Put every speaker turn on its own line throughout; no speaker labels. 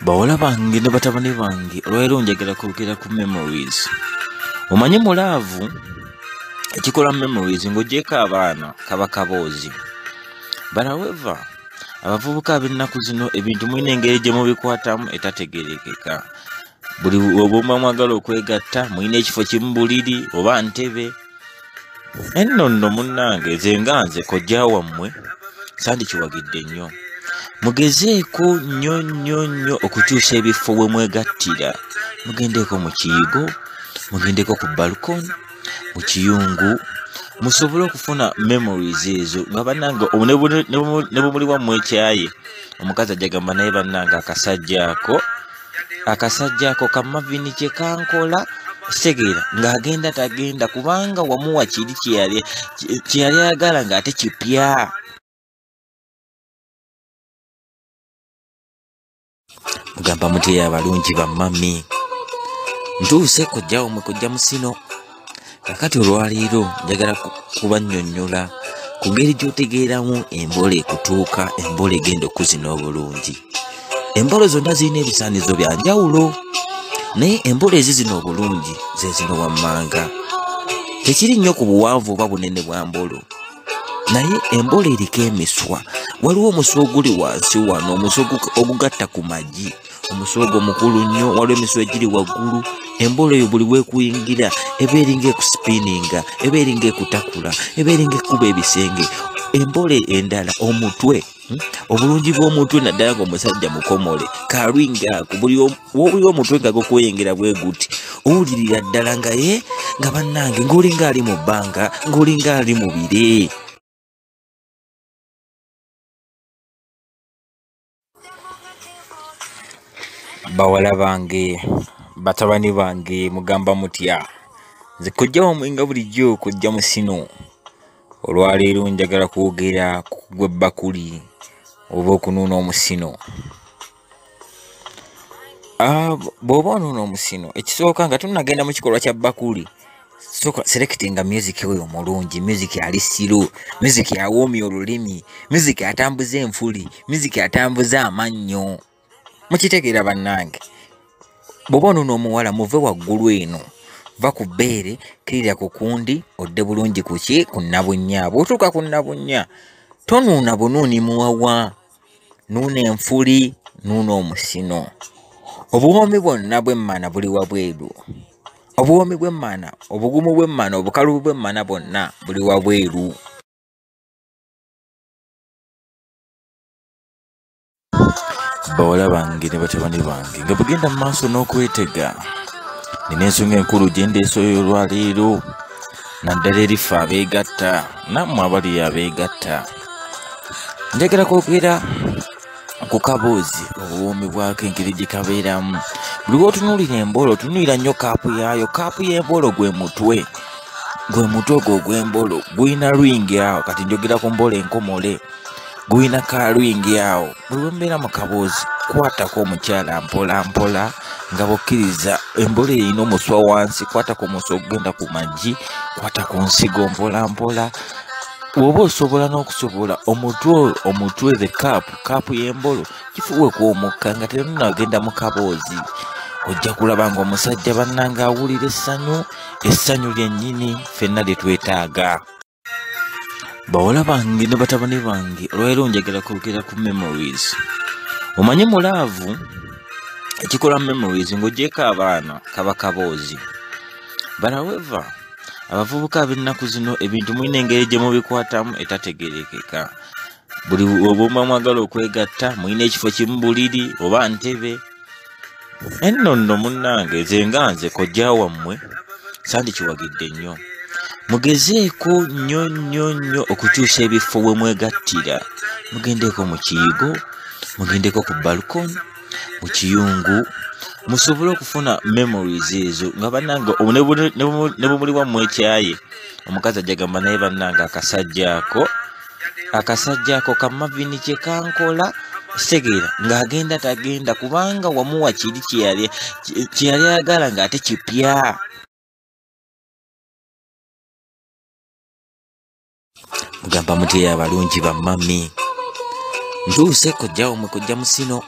Bawala bange ne batabani bange, olwaleero njagala kwogera ku memories. Omanyi mu laavu ekikola memories ng'oggyeko abaana kaba kaboozi. But however, abavubuka ab'ennaku zino ebintu mulina engeri gye mubikwatamu etategeerekeka. Buli bwe mwagala okwegatta mulina ekifo kimu buliri oba ntebe. Enno nno munnange nze nga nze kojja wammwe sandikiwagidde nnyo. Mugezeeko nnyo nnyo nnyo okukyusa ebifo we mwegattira. Mugendeko mu kiyigo, mugendeko ku balcony, mu kiyungu, musobole okufuna memories ezo nga bannange ne bwe muli wammwe ekyaye, omukazi ajja gamba naye bannange akasajja ako ka Marvin kye kankola kitegeera ng'agenda tagenda kubanga wamuwa kiri kye yali ayagala ng'ate kipya. Mugamba mutya abalungi bammami, ntuuse kojja wammwe kojja Musino. Kakati olwaleero njagala kubannyonnyola ku ngeri gy'otegeeramu embolo ekutuuka, embolo egenda okuzina obulungi. Embolo zonna zirina ebisaanizo bya njawulo, naye embolo ezizina obulungi ze zino wammanga. Tekiri nnyo ku buwanvu oba bunene bwa mbolo, naye embolo eriko emiswa. Waliwo omuswa oguli wansi wano, omuswa ogugatta ku magi, omuswa ogwo mukulu nnyo. Waliwo emiswa egiri waggulu. Embolo eyo buli weekuyingira eba eringa ekusipiininga, eba eringa ekutakula, eba eringa ekkuba ebisenge. Embolo endala omutwe, obulungi bw'omutwe naddala ng'omusajja mukomole, kalwinga ako buli w'owulira omutwe nga gukweyengera bwe guti, owulirira ddala nga ye nga bannange ng'olinga ali mu bbanga, ng'olinga ali mu bire. Bawala bange, batabani bange, mugamba mutya? Nze kojja wammwe nga bulijjo kojja Musino. Olwaleero njagala kwogera ku kugwa ebbakuli oba okunuuna omusino. Bw'oba onuuna omusino, ekisooka nga tunnagenda mu kikolwa kya bbakuli, sooka selectinga music oyo omulungi, music ali siru, music awoomya olulimi, music atambuza enfuli, music atambuza amannyo. Mukitegeera bannange? Bw'oba onuuna omuwala muve waggulu eno, va ku bbeere, kkirira ku kundi, odde bulungi ku ki? Ku nnabunnya. Bw'otuuka ku nnabunnya, tonuuna bunuuni muwawa, nuuna enfuli, nuuna omusino. Obuwoomi bwonna bw'emmana buli wabweru. Obuwoomi bw'emmana, obugumu bw'emmana, obukalubu bw'emmana bwonna buli wabweru. Bawala bange ne batabani bange, nga bugenda mu maaso n'okwetega, nina ensonga enkulu gye ndeeseeyo olwaleero, naddala eri ffe abeegatta, nammwe abali abeegatta. Njagala kwogera ku kaboozi, obuwoomi bwako engeri gye kabeeramu. Buli lw'otunuulira embolo, otunuulira nnyo kaapu yaayo. Kaapu y'embolo gwe mutwe, gwe mutwe ogwo ogw'embolo, gulina lwingi awo. Kati njogera ku mbolo enkomole, gulina kalwingi awo. Buli lwe mbeera mu kaboozi, kwatako omukyala mpola mpola nga bw'okkiriza. Embolo erina omuswa wansi, kwatako omuswa ogugenda ku magi, kwata ku nsigo mpola mpola. Bw'oba osobola n'okusobola omutwe the cup, kaapu y'embolo kifuuweku omukka nga terunnagenda mu kaboozi. Ojja kulaba ng'omusajja bannange awulira essanyu, essanyu lyennyini ffenna lye twetaaga. Bawala bange ne batabani bange, olwaleero njagala kwogera ku memories. Omanyi mu laavu ekikola memories ng'oggyeko abaana kaba kaboozi. But however, abavubuka ab'ennaku zino ebintu mulina engeri gye mubikwatamu etategeerekeka. Buli bwe mwagala okwegatta mulina ekifo kimu buliri oba ntebe. Enno nno munnange nze nga nze kojja wammwe sandikiwagidde nnyo. Mugezeeko nnyo nnyo nnyo okukyusa ebifo we mwegattira. Mugendeko mu kiyigo, mugendeko ku balcony, mu kiyungu, musobole okufuna memories ezo nga bannange ne bwe muli wammwe ekyaye, omukazi ajja gamba naye bannange akasajja ako ka Marvin kye kankola kitegeera ng'agenda tagenda kubanga wamuwa kiri kye yali ayagala ng'ate kipya. Mugamba mutya abalungi bammami, ntuuse kojja wammwe kojja Musino.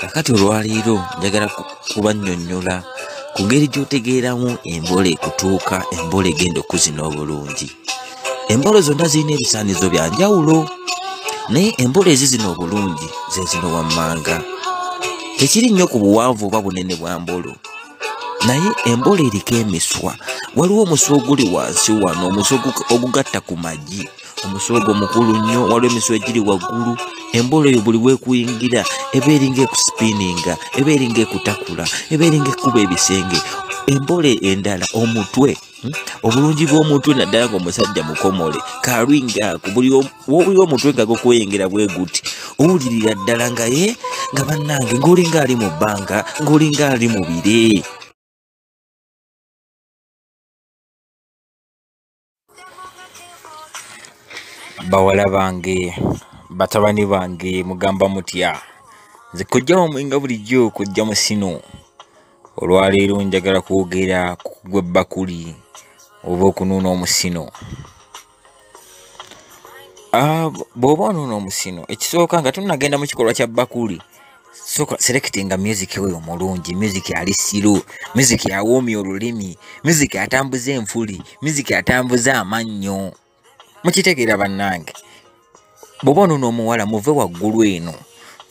Kakati olwaleero njagala kubannyonnyola ku ngeri gy'otegeeramu embolo ekutuuka, embolo egenda okuzina obulungi. Embolo zonna zirina ebisaanizo bya njawulo, naye embolo ezizina obulungi ze zino wammanga. Tekiri nnyo ku buwanvu oba bunene bwa mbolo, naye embolo eriko emiswa. Waliwo omuswa oguli wansi wano, omuswa ogugatta ku magi, omuswa ogwo mukulu nnyo. Waliwo emiswa egiri waggulu. Embolo eyo buli weekuyingira eba eringa ekusipiininga, eba eringa ekutakula, eba eringa ekkuba ebisenge. Embolo endala omutwe, obulungi bw'omutwe naddala ng'omusajja mukomole, kalwinga ako buli w'owulira omutwe nga gukweyengera bwe guti, owulirira ddala nga ye nga bannange ng'olinga ali mu bbanga, ng'olinga ali mu bire. Bawala bange, batabani bange, mugamba mutya? Nze kojja wammwe nga bulijjo, kojja Musino. Olwaleero njagala kwogera ku kugwa ebbakuli oba okunuuna omusino. Bw'oba onuuna omusino, ekisooka nga tunnagenda mu kikolwa kya bbakuli, sooka selectinga music oyo omulungi, music ali siru, music awoomya olulimi, music atambuza enfuli, music atambuza amannyo. Mukitegeera bannange? Bw'oba onuuna omuwala, muve waggulu eno,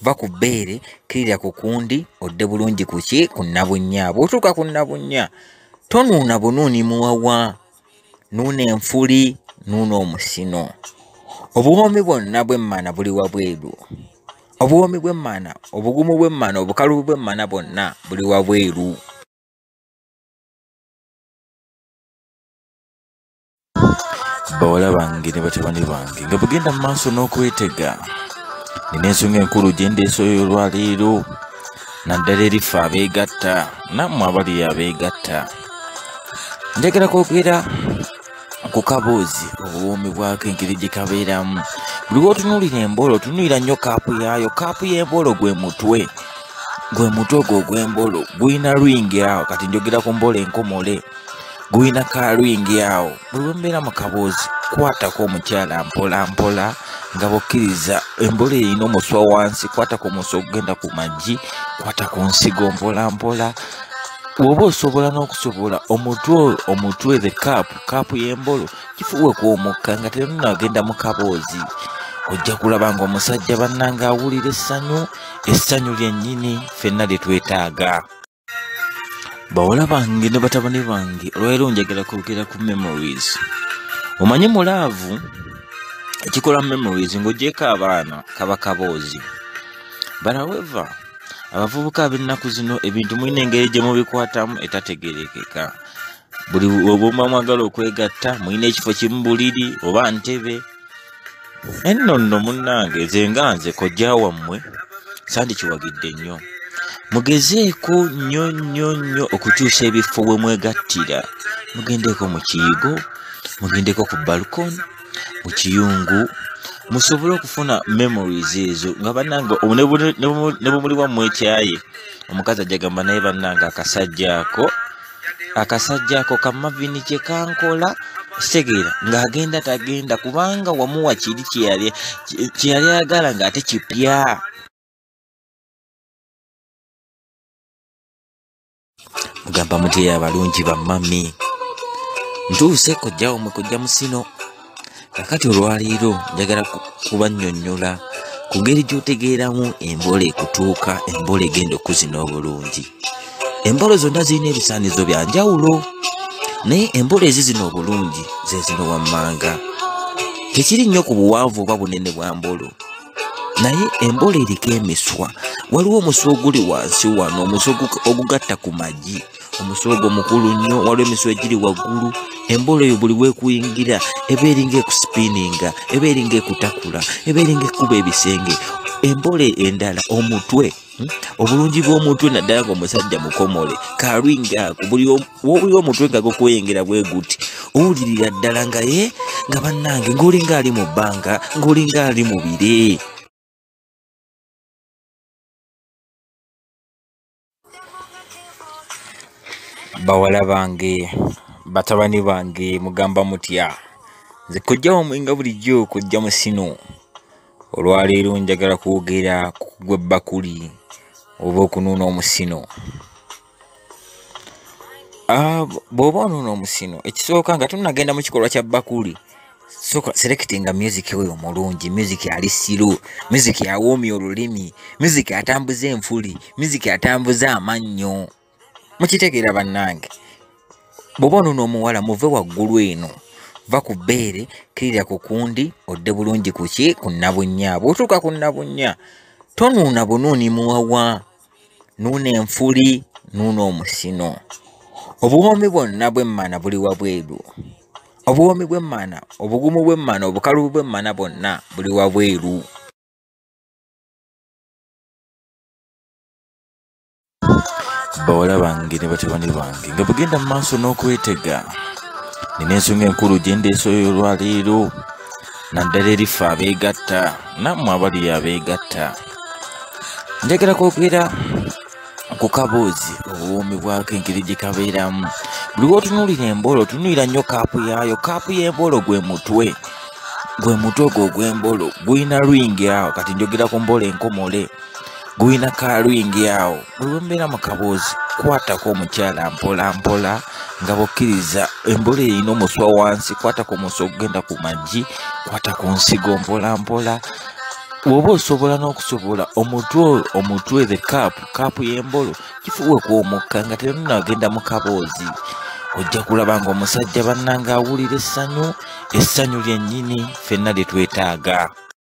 va ku bbeere, kkirira ku kundi, odde bulungi ku ki? Ku nnabunnya. Bw'otuuka ku nnabunnya, tonuuna bunuuni muwawa, nuuna enfuli, nuuna omusino. Obuwoomi bwonna bw'emmana buli wabweru. Obuwoomi bw'emmana, obugumu bw'emmana, obukalu bw'emmana bwonna buli wabweru. Bawala bange ne batabani bange, nga bugenda mu maaso n'okwetega, nina ensonga enkulu gye ndeeseeyo olwaleero, naddala eri ffe abeegatta, nammwe abali abeegatta. Njagala kwogera ku kaboozi, obuwoomi bwako, engeri gye kabeeramu. Buli lw'otunuulira embolo, otunuulira nnyo kaapu yaayo. Kaapu y'embolo gwe mutwe, gwe mutwe ogwo ogw'embolo, gulina lwingi awo. Kati njogera ku mbolo enkomole, gulina kalwingi awo. Buli lwe mbeera mu kaboozi, kwatako omukyala mpola mpola nga bw'okkiriza. Embolo erina omuswa wansi, kwatako omuswa ogugenda ku magi, kwata ku nsigo mpola mpola. Bw'oba osobola n'okusobola omutwe, omutwe the cap, kaapu y'embolo kifuuweko omukka nga temunnagenda mu kaboozi. Ojja kulaba ng'omusajja bannange awulira essanyu, essanyu lyennyini ffenna lye twetaaga. Bawala bange ne batabani bange, olwaleero njagala kwogera ku memories. Omanyi mu laavu ekikola memories ng'oggyeko abaana kaba kaboozi. But however, abavubuka ab'ennaku zino ebintu mulina engeri gye mubikwatamu etategeerekeka. Buli bwe muba mwagala okwegatta, mulina ekifo kimu buliri oba ntebe. Enno nno munnange, nze nga nze kojja wammwe sandikiwagidde nnyo. Mugezeeko nnyo nnyo nnyo okukyusa ebifo we mwegattira. Mugendeko mu kiyigo, mugendeko ku balcony, mu kiyungu, musobole okufuna memories ezo nga bannange ne bwe muli wammwe ekyaye, omukazi ajja gamba naye bannange akasajja ako, akasajja ako ka Marvin kye kankola, kitegeera ng'agenda tagenda kubanga wamuwa kiri kye yali ayagala ng'ate kipya. Mugamba mutya abalungi bammami? Ntuuse kojja wammwe, kojja Musino. Kakati olwaleero njagala kubannyonnyola ku ngeri gy'otegeeramu embolo ekutuuka, embolo egenda okuzina obulungi. Embolo zonna zirina ebisaanizo bya njawulo, naye embolo ezizina obulungi ze zino wammanga. Tekiri nnyo ku buwanvu oba bunene bwa mbolo, naye embolo eriko emiswa. Waliwo omuswa oguli wansi wano, omuswa ogugatta ku magi, omuswa ogwo mukulu nnyo. Waliwo emiswa egiri waggulu. Embolo eyo buli weekuyingira eba eringa ekusipiininga, eba eringa ekutakula, eba eringa ekkuba ebisenge. Embolo endala omutwe, obulungi bw'omutwe naddala ng'omusajja mukomole, kalwinga ako buli w'owulira omutwe nga gukweyengera bwe guti, owulirira ddala nga ye nga bannange ng'olinga ali mu bbanga, ng'olinga ali mu bire. Bawala bange, batabani bange, mugamba mutya? Nze kojja wammwe nga bulijjo, kojja Musino. Olwaleero njagala kwogera ku kugwa ebbakuli oba okunuuna omusino. Bw'oba onuuna omusino, ekisooka nga tunnagenda mu kikolwa kya bbakuli, sooka selectinga music oyo omulungi, music ali siru, music awoomya olulimi, music atambuza enfuli, music atambuza amannyo. Mukitegeera bannange? Bw'oba onuuna omuwala, muve waggulu eno, va ku bbeere, kkirira ku kundi, odde bulungi ku ki? Ku nabunnya. Bw'otuuka ku nabunnya, tonuuna bunuuni muwawa, nuuna enfuli, nuuna omusino. Obuwoomi bwonna bw'emmana buli wabweru. Obuwoomi bw'emmana, obugumu bw'emmana, obukalubu bw'emmana bwonna buli wabweru. Bawala bange ne batabani bange nga bugenda mu maaso n'okwetega, nina ensonga enkulu gye ndeese olwaleero, naddala eri ffe abeegatta, nammwe abali abeegatta. Njagala kwogera ku kaboozi, obuwoomi bwako, engeri gye kabeeramu. Buli lw'otunuulira embolo, otunuulira nnyo kaapu yaayo. Kaapu y'embolo gwe mutwe, gwe mutwe gwo ogw'embolo, gulina lwingi awo. Kati njogera ku mbolo enkomole, gulina ka lwingi awo. Buli lwe mbeera mu kaboozi, kwatako omukyala mpola mpola nga bw'okkiriza embolo erina omuswa wansi, kwatako omuswa ogugenda ku magi, kwata ku nsigo mpola mpola. Bw'oba osobola n'okusobola omutwe, omutwe the cup, kaapu y'embolo, kifuuwe omukka nga terunnagenda mu kaboozi. Ojja kulaba ng'omusajja bannange awulira essanyu, essanyu lyennyini ffenna lye twetaaga.